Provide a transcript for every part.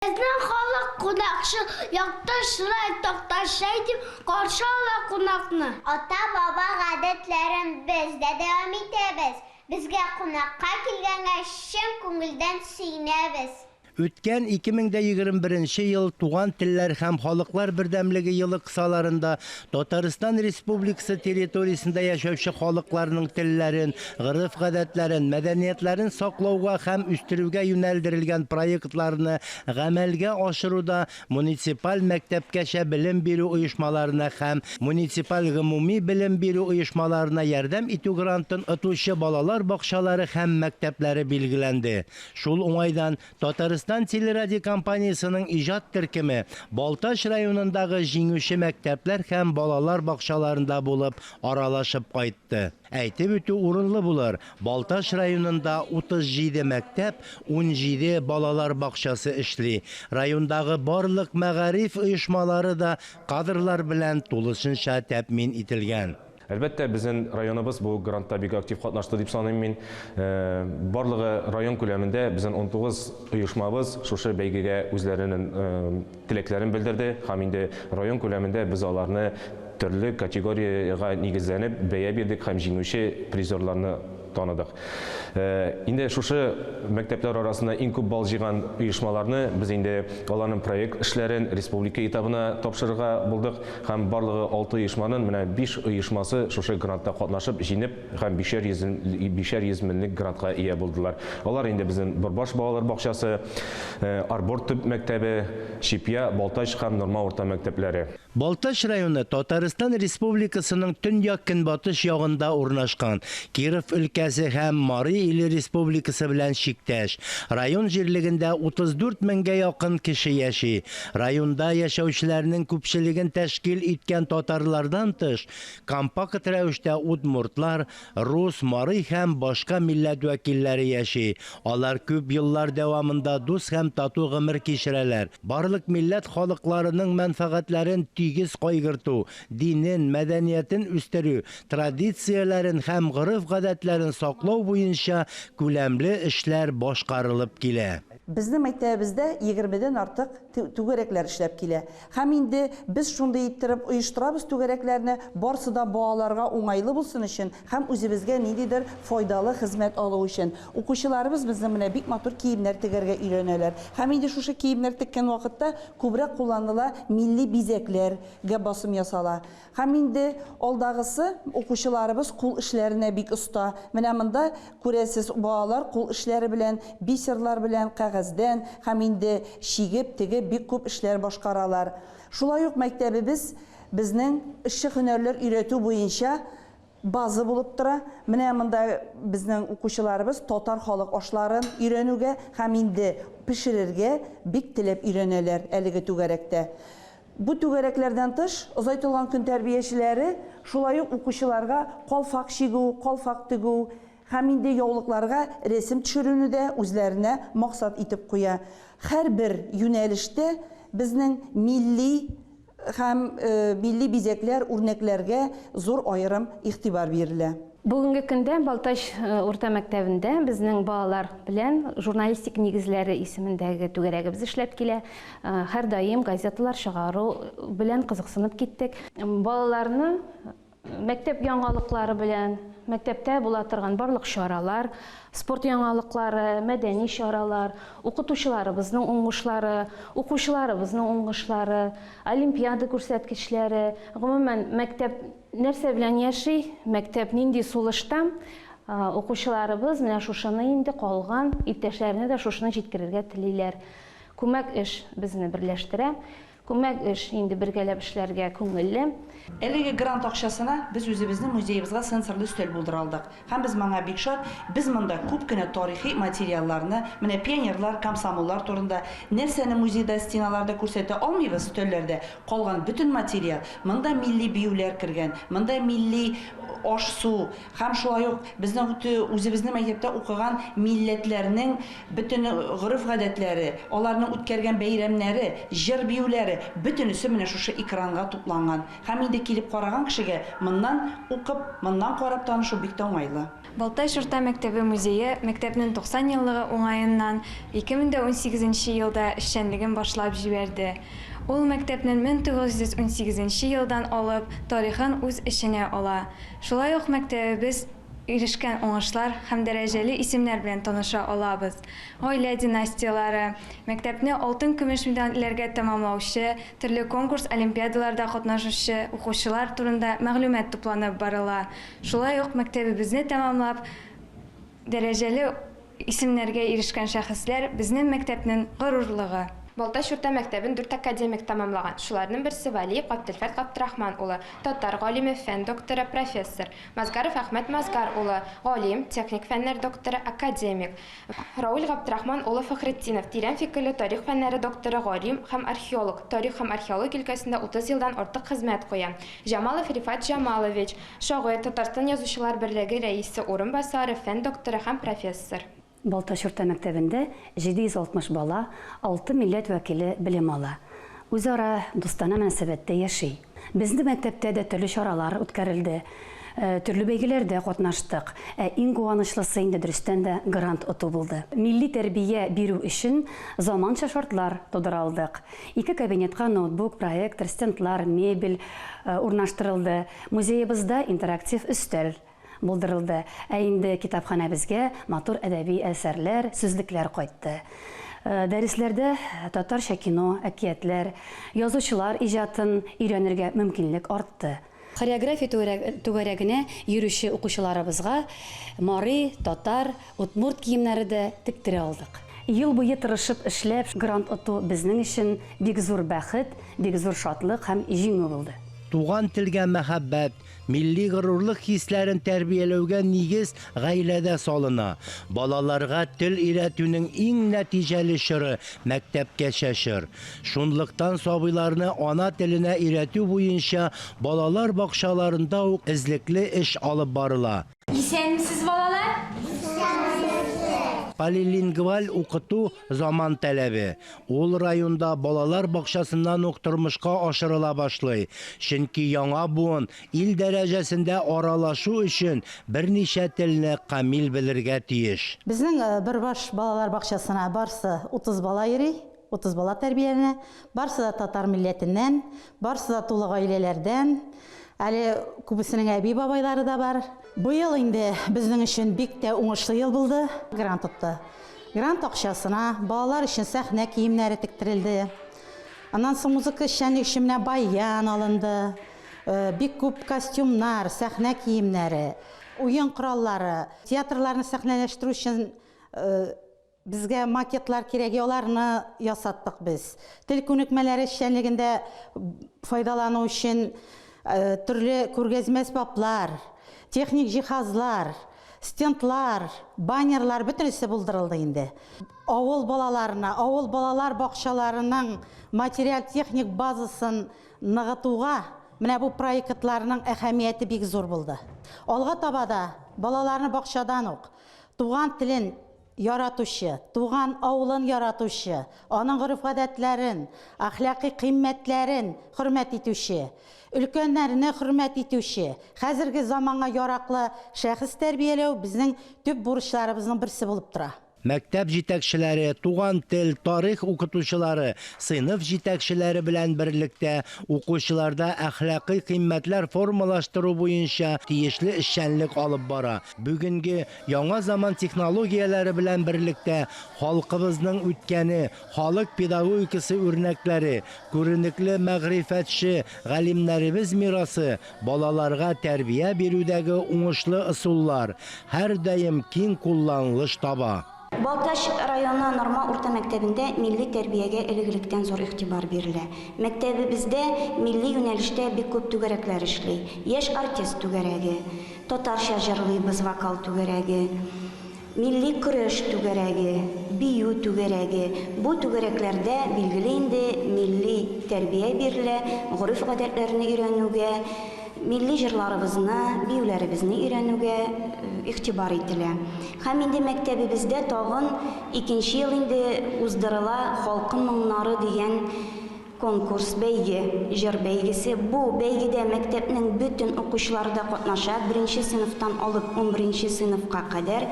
Безнең халык кунакчыл, якты чырай, такта чәй дип каршы ала кунакны. Ата-баба гадәтләрен без дә дәвам итәбез. Безгә кунакка килгәнгә чын күңелдән сөенәбез. Үткән 2021 ел Туган телләр һәм халыклар бердәмлеге елы кысаларында Татарстан Республикасы территориясендә яшәүче халыкларның телләрен, гореф-гадәтләрен, мәдәниятләрен саклауга һәм үстерүгә юнәлдерелгән проектларны гамәлгә ашыруда муниципаль мәктәпкәчә белем бирү оешмаларына һәм муниципаль гомуми белем бирү оешмаларына ярдәм итү грантын отучы балалар бакчалары һәм мәктәпләре билгеләнде. Шул уңайдан Татарстан телерадиокомпаниясенең иҗат төркеме Балтач районындагы җиңүче мәктәпләр һәм балалар бакчаларында булып, аралашып кайтты. Әйтеп үтү урынлы булыр, Балтач районында 37 мәктәп, 17 балалар бакчасы эшли. Райондагы барлык мәгариф оешмалары да кадрлар белән тулысынча тәэмин ителгән. Әлбәттә, безнең районыбыз бу грантта бик актив катнашты дип саныйм мин. Барлыгы район күләмендә безнең 19 оешмабыз шушы бәйгегә үзләренең теләкләрен белдерде һәм инде район күләмендә без аларны төрле категориягә нигезләнеп бәя бирдек һәм җиңүче призерларны таныдык. Инде шушы мәктәпләр арасында иң күп балл җыйган оешмаларны без инде аларның проект эшләрен республика этабына тапшырырга булдык һәм барлыгы алты оешманың менә биш оешмасы шушы грантта катнашып җиңеп һәм бишәр йөз меңлек грантка ия булдылар. Алар инде безнең Борбаш балалар бакчасы, Арбор төп мәктәбе, Чепья, Балтач һәм Норма урта мәктәпләре. Балтач районы Татарстан Республикасының төньяк-көнбатыш ягында урнашкан, Киров өлкәсе һәм Мари Иле Республикасы белән чиктәш. Район җирлегендә 34 меңгә якын кеше яши. Районда яшәүчеләрнең күпчелеген тәшкил иткән татарлардан тыш, компакт рәвештә удмуртлар, рус, мари һәм башка милләт вәкилләре яши. Алар күп еллар дәвамында дус һәм тату гомер кичерәләр. Барлык милләт халыкларының мәнфәгатьләрен тигез кайгырту, динен, мәдәниятен үстерү, традицияләрен һәм гореф-гадәтләрен саклау буенча күләмле эшләр башкарылып килә. Безнең мәктәбебездә 20дән артык түгәрәкләр эшләп килә. Һәм инде без шундый иттереп оештырабыз түгәрәкләрне, барсы да балаларга уңайлы булсын өчен һәм үзебезгә ниндидер файдалы хезмәт алу өчен. Укучыларыбыз безнең менә бик матур киемнәр тегәргә өйрәнәләр. Һәм инде шушы киемнәр теккән вакытта күбрәк кулланыла милли бизәкләргә басым ясала. Һәм инде алдагысы, укучыларыбыз кул эшләренә бик оста. Менә монда күрәсез, балалар кул эшләре белән, бисерлар белән, кәгазьдән һәм инде чигеп, тегеп бик күп эшләр башкаралар. Шулай ук мәктәбебез безнең эшче һөнәрләр өйрәтү буенча база булып тора. Менә монда безнең укучыларыбыз татар халык ашларын өйрәнүгә һәм инде пешерергә бик теләп өйрәнәләр әлеге түгәрәктә. Бу түгәрәкләрдән тыш, озайтылган көн тәрбиячеләре шулай ук укучыларга калфак чигү, калфак тегү һәм инде яулыкларга рәсем төшерүне дә үзләренә максат итеп куя. Һәрбер юнәлештә безнең милли һәм милли бизәкләр, үрнәкләргә зур аерым игътибар бирелә. Бүгенге көндә Балтач урта мәктәбендә безнең балалар белән журналистик нигезләре исемендәге түгәрәгебез эшләп килә. Һәрдаим газеталар чыгару белән кызыксынып киттек. Балаларны мәктәп яңалыклары белән, мәктәптә була торган барлык чаралар, спорт яңалыклары, мәдәни чаралар, укытучыларыбызның уңышлары, укучыларыбызның уңышлары, олимпиада күрсәткечләре, гомумән, мәктәп нәрсә белән яши, мәктәп нинди сулышта, укучыларыбыз менә шушыны инде калган иптәшләренә дә шушыны җиткерергә телиләр. Күмәк эш безне берләштерә. Күмәк эш инде бергәләп эшләргә күңелле. Әлеге грант акчасына без үзебезнең музеебызга сенсорлы өстәл булдыра алдык. Һәм без моңа бик шат. Без монда күп кенә тарихи материалларны, менә пионерлар, комсомоллар турында, нәрсәне музейда стеналарда күрсәтә алмыйбыз, өстәлләрдә калган бөтен материал, монда милли биюләр кергән, монда милли аш-су һәм шулай ук безнең үзебезнең мәктәптә укыган милләтләрнең бөтен гореф-гадәтләре, аларның үткәргән бәйрәмнәре, җыр-биюләре, бөтенесе менә шушы экранга тупланган. Һәм инде килеп караган кешегә моннан укып, моннан карап танышу бик тә уңайлы. Балтач урта мәктәбе музее мәктәпнең 90 еллыгы уңаеннан 2018 нче елда эшчәнлеген башлап җибәрде. Ул мәктәпнең 1918 нче елдан алып тарихын үз эченә ала. Шулай ук мәктәбебез ирешкән уңышлар һәм дәрәҗәле исемнәр белән таныша алабыз. Гаилә династияләре, мәктәпне алтын-көмеш медальләргә тәмамлаучы, төрле конкурс-олимпиадаларда катнашучы укучылар турында мәгълүмат тупланып барыла. Шулай ук мәктәбебезне тәмамлап, дәрәҗәле исемнәргә ирешкән шәхесләр, безнең мәктәпнең горурлыгы. Балтач урта мәктәбен дүрт академик тәмамлаган. Шуларның берсе Вәлиев Габделфәрт Габдрахман улы, татар галиме, фән докторы, профессор. Мазгаров Әхмәт Мазгар улы, галим, техник фәннәр докторы, академик. Рауль Габдрахман улы Фәхретдинов, тирән фикерле тарих фәннәре докторы, галим һәм археолог, тарих һәм археология өлкәсендә 30 елдан артык хезмәт куя. Җамалов Рифат Җамалович, шагыйрь, Татарстан Язучылар берлеге рәисе урынбасары, фән докторы һәм профессор. Балтач урта мәктәбендә 760 бала, алты милләт вәкиле белем ала. Үзара дустана мөнәсәбәттә яши. Безнең мәктәптә дә төрле чаралар үткәрелде, төрле бәйгеләрдә катнаштык. Ә иң куанычлысы инде дөрестән дә грант оту булды. Милли тәрбия бирү өчен заманча шартлар тудыра алдык. Ике кабинетка ноутбук, проектор, стендлар, мебель урнаштырылды. Музеебызда интерактив өстәл булдырылды. Ә инде китапханәбезгә матур әдәби әсәрләр, сүзлекләр кайтты. Дәресләрдә татарча кино, әкиятләр, язучылар иҗатын өйрәнергә мөмкинлек артты. Хореография түгәрәгенә йөрүче укучыларыбызга мари, татар, удмурт киемнәре дә тектерә алдык. Ел буе тырышып эшләп грант оту безнең өчен бик зур бәхет, бик зур шатлык һәм җиңү булды. Туган телгә мәхәббәт, милли горурлык хисләрен тәрбияләүгә нигез гаиләдә салына. Балаларга тел өйрәтүнең иң нәтиҗәле чоры, мәктәпкәчә чор. Шунлыктан сабыйларны ана теленә өйрәтү буенча балалар бакчаларында ук эзлекле эш алып барыла. Исәнмесез, балалар! Исәнмесез! Полилингваль укыту заман таләбе. Ул районда балалар бакчасыннан ук тормышка ашырыла башлый. Чөнки яңа буын ил дәрәҗәсендә аралашу өчен берничә телне камил белергә тиеш. Безнең Бөрбаш балалар бакчасына барсы 30 бала йөри, 30 бала тәрбияләнә. Барсы да татар милләтеннән, барсы да тулы гаиләләрдән. Әле күбесенең әби-бабайлары да бар. Быел инде безнең өчен бик тә уңышлы ел булды. Грант отты. Грант акчасына балалар өчен сәхнә киемнәре тектерелде. Аннан соң музыка эшчәнлеге өчен менә баян алынды. Бик күп костюмнар, сәхнә киемнәре, уен кораллары, театрларны сәхнәләштерү өчен Безгә макетлар кирәк, аларны ясаттык без. Тел күнекмәләре эшчәнлегендә файдалану өчен төрле күргәзмә әсбаплар, техник җиһазлар, стендлар, баннерлар бөтенесе булдырылды инде. Авыл балаларына, авыл балалар бакчаларының материаль-техник базасын ныгытуга менә бу проектларның әһәмияте бик зур булды. Алга таба да балаларны бакчадан ук туган телен яратучы, туган авылын яратучы, аның гореф-гадәтләрен, әхлакый кыйммәтләрен хөрмәт итүче, өлкәннәрне хөрмәт итүче, хәзерге заманга яраклы шәхес тәрбияләү безнең төп бурычларыбызның берсе булып тора. Мәктәп җитәкчеләре, туган тел, тарих укытучылары, сыйныф җитәкчеләре белән берлектә укучыларда әхлакый кыйммәтләр формалаштыру буенча тиешле эшчәнлек алып бара. Бүгенге яңа заман технологияләре белән берлектә халкыбызның үткәне, халык педагогикасы үрнәкләре, күренекле мәгърифәтче галимнәребез мирасы, балаларга тәрбия бирүдәге уңышлы ысуллар һәрдаим киң кулланылыш таба. Балтач районы Норма урта мәктәбендә милли тәрбиягә элек-электән зур игътибар бирелә. Мәктәбебездә милли юнәлештә бик күп түгәрәкләр эшли. Яшь артист түгәрәге, Татарча җырлыйбыз вокал түгәрәге, милли көрәш түгәрәге, бию түгәрәге. Бу түгәрәкләрдә, билгеле инде, милли тәрбия бирелә, гореф-гадәтләрне өйрәнүгә Милли җырларыбызны, биюләребезне өйрәнүгә игътибар ителә. Һәм инде мәктәбебездә тагын икенче ел инде уздырыла Халкым моңнары дигән конкурс, бәйге, җыр бәйгесе. Бу бәйгедә мәктәпнең бөтен укучылары да катнаша, беренче сыйныфтан алып унберенче сыйныфка кадәр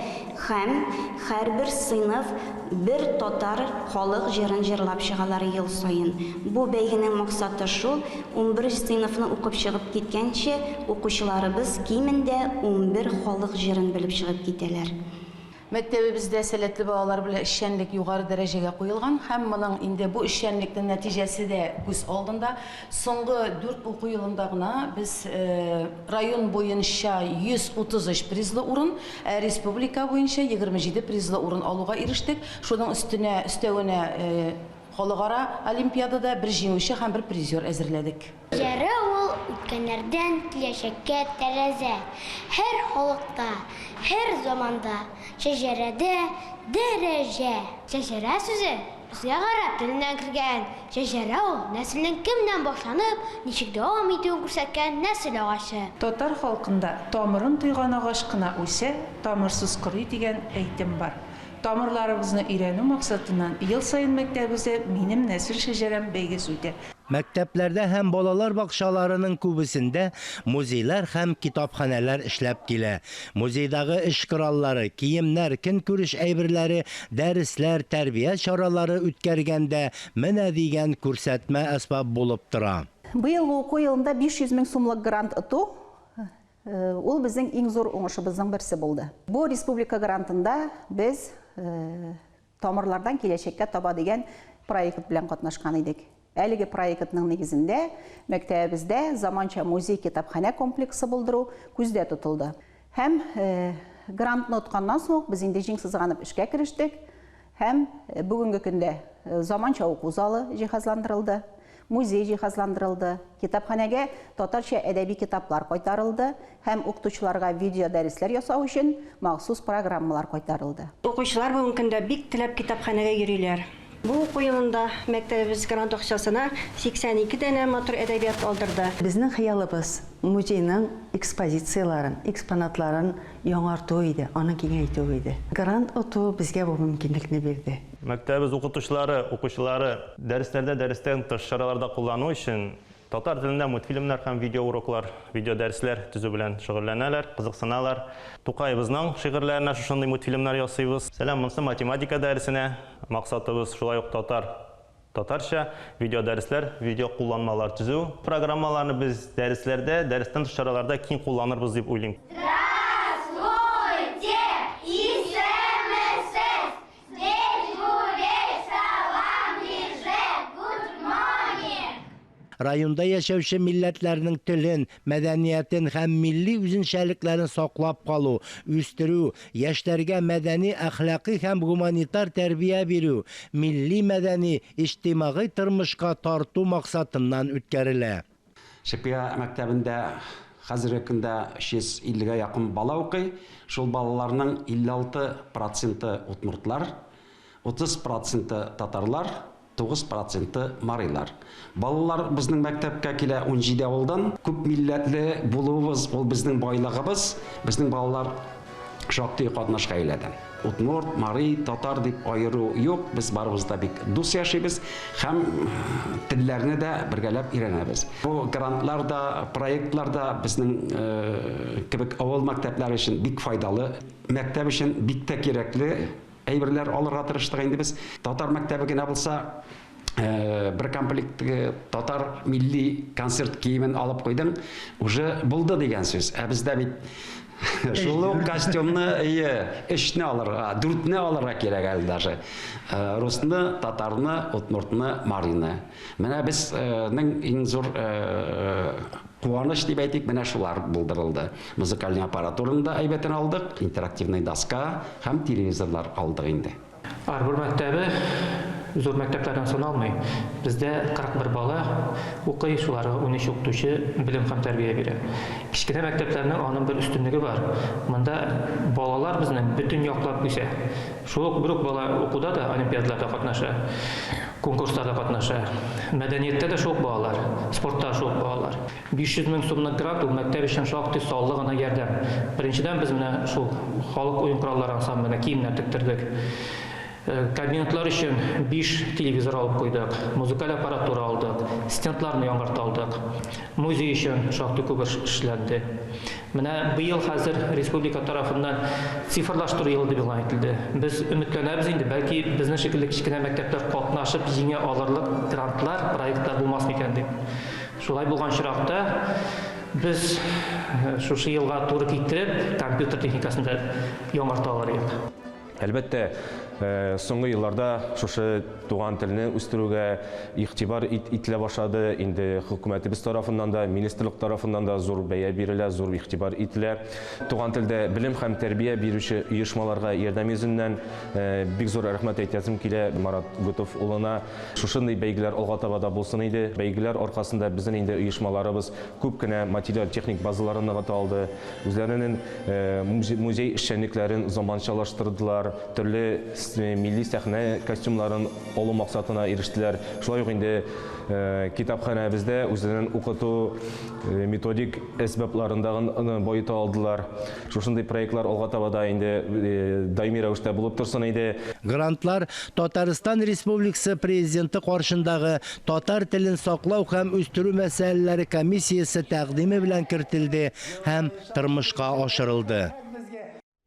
һәм һәрбер сыйныф бер татар халык җырын җырлап чыгалар ел саен. Бу бәйгенең максаты шул, унбер сыйныфны укып чыгып киткәнче, укучыларыбыз кимендә 11 халык җырын белеп чыгып китәләр. Мәктәбебездә сәләтле балалар белән эшчәнлек югары дәрәҗәгә куелган һәм моның инде бу эшчәнлекнең нәтиҗәсе дә күз алдында. Соңгы дүрт уку елында гына без район буенча 133 призлы урын, ә республика буенча 27 призлы урын алуга ирештек. Шуның өстенә, өстәвенә халыкара олимпиадада бер җиңүче һәм бер призер әзерләдек. Җыры ул үткәннәрдән киләчәккә тәрәзә. Һәр халыкта, һәр заманда шәҗәрәдә дәрәҗә. Шәҗәрә сүзе безгә гарәп теленнән кергән. Шәҗәрә ул нәселнең кемнән башланып, ничек дәвам итүен күрсәткән нәсел агачы. Татар халкында Тамырын тойган агач кына үсә, тамырсыз корый дигән әйтем бар. Тамырларыбызны өйрәнү максатыннан ел саен мәктәбебездә Минем нәсел шәҗәрәм бәйгесе үтә. Мәктәпләрдә һәм балалар бакчаларының күбесендә музейлар һәм китапханәләр эшләп килә. Музейдагы эш кораллары, киемнәр, көнкүреш әйберләре дәресләр, тәрбия чаралары үткәргәндә менә дигән күрсәтмә әсбап булып тора. Быелгы уку елында 500 мең сумлык грант оту, ул безнең иң зур уңышыбызның берсе булды. Бу республика грантында без Тамырлардан киләчәккә таба дигән проект белән катнашкан идек. Әлеге проектның нигезендә мәктәбебездә заманча музей-китапханә комплексы булдыру күздә тотылды. Һәм грантны отканнан соң ук без инде җиң сызганып эшкә керештек. Һәм бүгенге көндә заманча уку залы җиһазландырылды, музей җиһазландырылды, китапханәгә татарча әдәби китаплар кайтарылды һәм укытучыларга видеодәресләр ясау өчен махсус программалар кайтарылды. Укучылар бүгенге көндә бик теләп китапханәгә йөриләр. Бу уку елында мәктәбебез грант акчасына 82 данә матур әдәбият алдырды. Безнең хыялыбыз музейның экспозицияләрен, экспонатларын яңарту иде, аны киңәйтү иде. Грант оту безгә бу мөмкинлекне бирде. Мәктәбебез укытучылары, укучылары дәресләрдә, дәрестән тыш чараларда куллану өчен татар телендә мультфильмнар һәм видеоуроклар, видеодәресләр төзү белән шөгыльләнәләр, кызыксыналар. Тукаебызның шигырьләренә шушындый мультфильмнар ясыйбыз. Сәлам, монысы математика дәресенә максатыбыз шулай ук татар, татарча видеодәресләр, видеокулланмалар төзү. Программаларны без дәресләрдә, дәрестән тыш чараларда киң кулланырбыз дип уйлыйм. Здравствуйте, исәнмесез! Good morning! Районда яшәүче милләтләрнең телен, мәдәниятен һәм милли үзенчәлекләрен саклап калу, үстерү, яшьләргә мәдәни, әхлакый һәм гуманитар тәрбия бирү, милли-мәдәни, иҗтимагый тормышка тарту максатыннан үткәрелә. Чепья мәктәбендә хәзерге көндә 350 гә якын бала укый. Шул балаларның 56 проценты удмуртлар, 30 проценты татарлар, 9 проценты марилар. Балалар безнең мәктәпкә килә 17 авылдан. Күп милләтле булуыбыз ул безнең байлыгыбыз. Безнең балалар шактый катнаш гаиләдән. Удмурт, мари, татар дип аеру юк, без барыбыз да бик дус яшибез һәм телләрне дә бергәләп өйрәнәбез. Бу грантлар да, проектлар да безнең кебек авыл мәктәпләре өчен бик файдалы, мәктәп өчен бик тә кирәкле әйберләр алырга тырыштык инде без. Татар мәктәбе генә булса, бер комплект татар милли концерт киемен алып куйдың, уже булды дигән сүз. Ә бездә бит шул ук костюмны, әйе, өчне алырга, дүртне алырга кирәк әле даже. Русны, татарны, удмуртны, марины. Менә безнең иң зур куаныч дип әйтик, менә шулар булдырылды. Музыкальный аппаратураны да әйбәтен алдык, интерактивный доска һәм телевизорлар алдык инде. Арбор мәктәбе зур мәктәпләрдән саналмый. Бездә 41 бала укый, шуларга 13 укытучы белем һәм тәрбия бирә. Кечкенә мәктәпләрнең аның бер өстенлеге бар. Монда балалар безнең бөтен яклап үсә. Шул ук бер үк бала укуда да, олимпиадаларда катнаша. Конкурсларда катнаша. Мәдәнияттә дә шул ук балалар, спортта шул ук балалар. 500 мең сумлык грант ул мәктәп өчен шактый саллы гына ярдәм. Беренчедән, без менә шул халык уен кораллары ансамбленә киемнәр тектердек. Кабинетлар өчен 5 телевизор алып куйдык, музыкаль аппаратура алдык, стендларны яңарта алдык. Музей өчен шактый күп эш эшләнде. Менә быел хәзер республика тарафыннан цифрлаштыру елы дип игълан ителде. Без өметләнәбез инде, бәлки безнең шикелле кечкенә мәктәпләр катнашып җиңә алырлык грантлар, проектлар булмас микән дип. Шулай булган очракта без шушы елга туры китереп компьютер техникасын да яңарта алыр идек. Әлбәттә, соңгы елларда шушы туган телне үстерүгә игътибар ителә башлады. Инде хөкүмәтебез тарафыннан да, министрлык тарафыннан да зур бәя бирелә, зур игътибар ителә. Туган телдә белем һәм тәрбия бирүче оешмаларга ярдәм йөзеннән бик зур рәхмәт әйтәсем килә Марат Готов улына. Шушындый бәйгеләр алга таба да булсын иде. Бәйгеләр аркасында безнең инде оешмаларыбыз күп кенә материаль-техник базаларын ныгыта алды. Үзләренең музей эшчәнлекләрен заманчалаштырдылар, төрле милли сәхнә костюмнарын алу максатына ирештеләр. Шулай ук инде китапханәбездә үзләренең укыту методик әсбапларын да баета алдылар. Шушындый проектлар алга таба да инде даими рәвештә булып торсын иде. Грантлар Татарстан Республикасы Президенты каршындагы татар телен саклау һәм үстерү мәсьәләләре комиссиясе тәкъдиме белән кертелде һәм тормышка ашырылды.